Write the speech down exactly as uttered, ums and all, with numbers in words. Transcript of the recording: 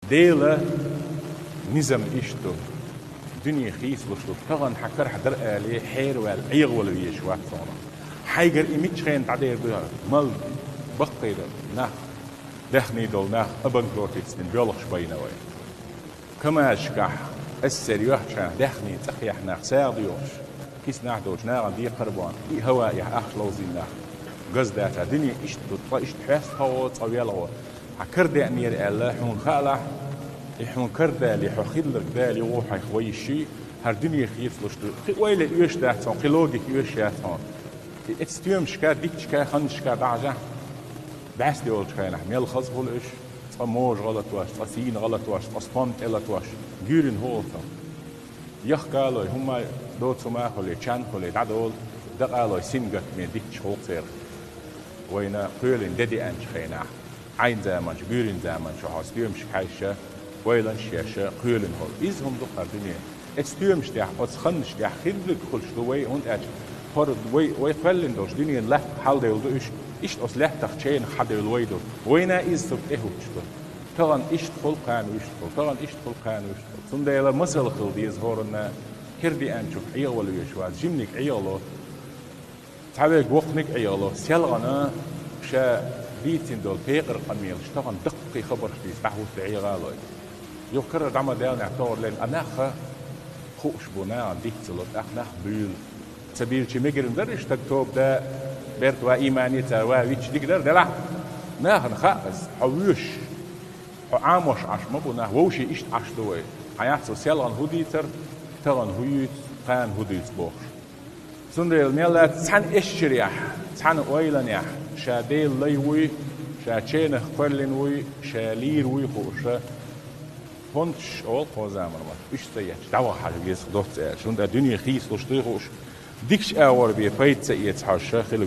Делан низам иштта ду. Дуьне хийцалуш ду. Тахана хьан карахь дара аьле, хьераваьлла, Ӏехавала везаш вац хьуна. Хьайгара и мичча хенахь дӀадер ду хьара? Мала баккхий ду нах, даьхни долу нах, обанкротиться дина боьлхуш байна вай. КамАЗ-шкахь эсэсэр йоьхча хьан даьхни цӀа кхехь нах сагӀа доьхуш, киснахь долчу нахана декхар а бохна, и хӀаваэхь ахча ловзийна нах. Газа дацахь, дуьне иштта ду, цкъа иштта хьоьсту хьо, цкъа велхо. Хьан кара деанера аьлла, хьуна хаалахь, и хьуна кара дале, хьо хилларг дале, ву хьайх вай йиш йий, хӀара дуьне хийцалуш ду. Кхин ойла оьшуш дац хьуна, кхин логика оьшуш яц хьуна. И эцу стоьмашка, дикачка, ханнашка дӀахьажахь, бӀаьста йолчу хенахь мел хаза хуьлу уьш, цкъа можа гӀалатош, цкъа сийна гӀалатош, цкъа стом тӀе латош, гуьйрина хӀу олу цунах? Яхкалой, хӀумма доцу хӀума а хуьлий, чан а хуьлий, дӀадолу, дакъалой, сингаттаме дитча гӀуллакх церан. Вайна кхоьлина де деанчу хенахь, Ӏайн заманчу, гуьйрина заманчу хьо стоьмашка хьаьжча, ойланаш еш, кхоьлина хӀума. Иза хӀума ду хӀара дуьне. Эцу стоьмаш тӀехь, оцу ханнаш тӀехь хилларг хуьлуш ду вай, хӀунда аьлча хӀора вай, вай кхоьллина долуш дуьненан лаьтта хьалдевлла ду уьш, иштта оцу лаьттах ченах хьадевлла вай ду. Вайна иза цунна тӀехӀуттуш ду. Тахана иштта хуьлу, кхана вуьшта хуьлу, тахана иштта хуьлу, кхана вуьшта хуьлу. Цундела масал хила деза хӀоранна, кхин деанчух Ӏехавала везаш вац, жиманиг Ӏехало, цхьаверг воккханиг Ӏехало, селхана ша дийцина долу пекъар къамелаш тахана даккхий хабарш дийца дӀахӀутту Ӏехалой. Юха карара дӀа ма даьллинехь тохара лерина, а нах хууш бу, нахана диц ца ло, тӀаккха нах буьйлу. Ца буьйлучу мегар ма дара уьш, стаг тоба дан, берта ван иймане цара ван вичча дика дара, делахь а нахана хаьа иза, хьо воьшуш, хьо Ӏамош Ӏаш ма бу нах, вовшийн иштта Ӏаш ду вай. Хьан яц ву селхана хӀун дийцар, тахана хӀун юьйцу, кхана хӀун дуьйцу бохуш. Цундела мел лаьцна цхьана эшшарехь, цхьана ойланехь, ша Делан лай вуй, ша ченах кхоьллина вуй, ша лийр вуй хууш, хӀунташ олу кхо заманан ма, уьш ца етташ, дӀаваха хьажа веза доцца аьлла. ХӀунда дуьне хийцалуш дуй хууш, дикачу агӀор бен пайда ца эца хьожуш хила